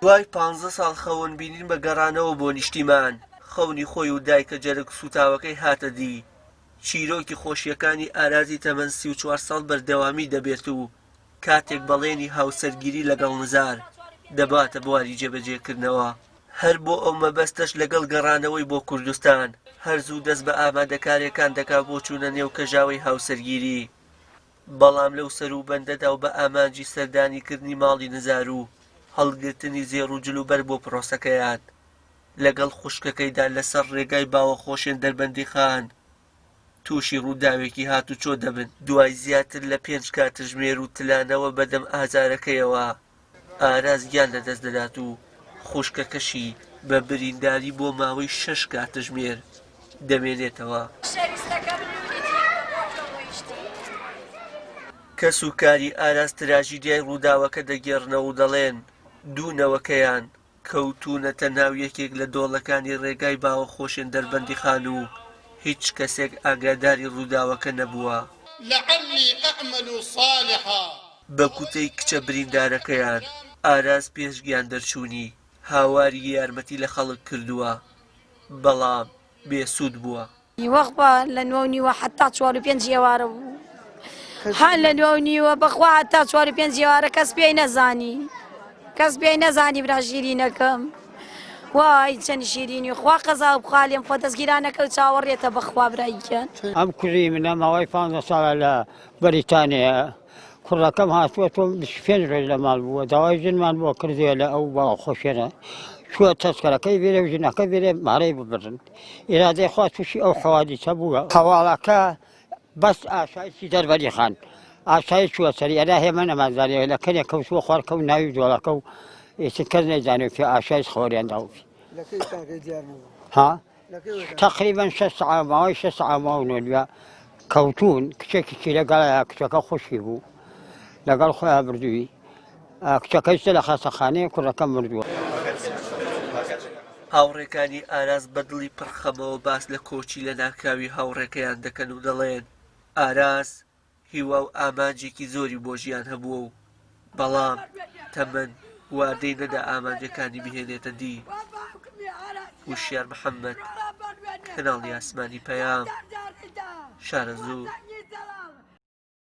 دوای پانزە ساڵ خەون بینین بە گەڕانەوە بۆ نیشتیمان، خەونی خۆی و دایکە جەرگ سووتاوەکەی هاتە دی. چیرۆکی خۆشییەکانی ئارازی تەمەن 34 ساڵ بەردەوامی دەبێت و کاتێک بەڵێنی هاوسەرگیری لەگەڵ نزار دەباتە بواری جێبەجێکردنەوە. هەر بۆ ئەو مەبەستەش لەگەڵ گەڕانەوەی بۆ کوردستان، هەر زوو دەست بە ئامادەکارییەکان دەکات بۆ چوونە نێو کەژاوەی هاوسەرگیری. بەڵام لەو سەروبەندەدا و بە ئامانجی سەردانیکردنی ماڵی نزار و هەڵگرتنی زێڕ و جلوبەرگ بۆ پرۆسەکەیان، لەگەڵ خوشکەکەیدا لەسەر ڕێگای باوەخۆشێن دەربەندیخان تووشی ڕووداوێکی هاتوچۆ دەبن. دوای زیاتر لە پێنج کاتژمێر و تلانەوە بەدەم ئازارەکەیەوە، ئاراس گیان لەدەست دەدات و خوشکەکەشی بە برینداری بۆ ماوەی شەش کاتژمێر دەمێنێتەوە. کەسوکاری ئاراس تراژیدیای ڕووداوەکە دەگێڕنەوە و دەڵێن، دوو نەوەکەیان کەوتوونەتە ناو یەکێک لە دۆڵەکانی ڕێگای باوەخۆشێن دەربەندیخان و هیچ کەسێک ئاگاداری ڕووداوەکە نەبووە. لعلی اعمل صالحا. بە گوتەی کچە بریندارەکەیان، ئاراس پێش گیاندەرچوونی، هاواری یارمەتی لە خەڵک کردووە، بەڵام بێسوود بووە. وەخوا لە نۆ و نیوە حەتا چوار و پێنج ئێوارە بوو ها لە نۆ و نیوە بەخوا هەتا چوار و پێنج ئێوارە کەس پێی نەزانی کەس پێی نەزانی برا شیرینەکەم وای چەند شیرینی خوا قەزا و بخوا لێم خۆ دەستگیرانەکە و چاوەڕێتە بەخوا برای گیان. ئەم کوڕی منە ماوەی پانزە ساڵە لە بەریتانیایە کوڕەکەم هاتووە تۆ 25 ڕۆژ لە ماڵ بووە داوای ژنمان بۆ کردووە لە ئەو باوەخۆشێنە چووە تەسکەرەکەی بێرێ و ژنەکە بێرێ مارەی ببرن ئیرادەی خوا تووشی ئەو حەوادیسە بووە هەواڵەکە بەس ئاسایشی دەربەری خان ئاسایش چووە سەری ئەرا هێمە نەمانزانێ لە کەنێک کەوتووە خوار کەو ناوی دۆڵەکە و ئیتر کەس نەیزانێ پێ ئاسایش خۆریان داوی ها تقریبا شەش سەعات ماوەی شەش سەعات ماوە نۆلوە کەوتون کچێکی لەگەڵە کچەکە خوشی بوو لەگەڵ خۆیان بردووی کچەکەی سێ لە خەستەخانەیە کوڕەکە مردووە. هاوڕێکانی ئاراس بە دڵی پڕ خەمەوە باس لە کۆچی لەناکاوی هاوڕێکەیان دەکەن و دەڵێن، ئاراس هیوا و ئامانجێکی زۆری بۆ ژیان هەبووە و بەڵام تەمەن وادەی نەدا ئامانجەکانی بهێنێتە دی. وشیار محەممەد، کەناڵی ئاسمانی پەیام، شارەزوور.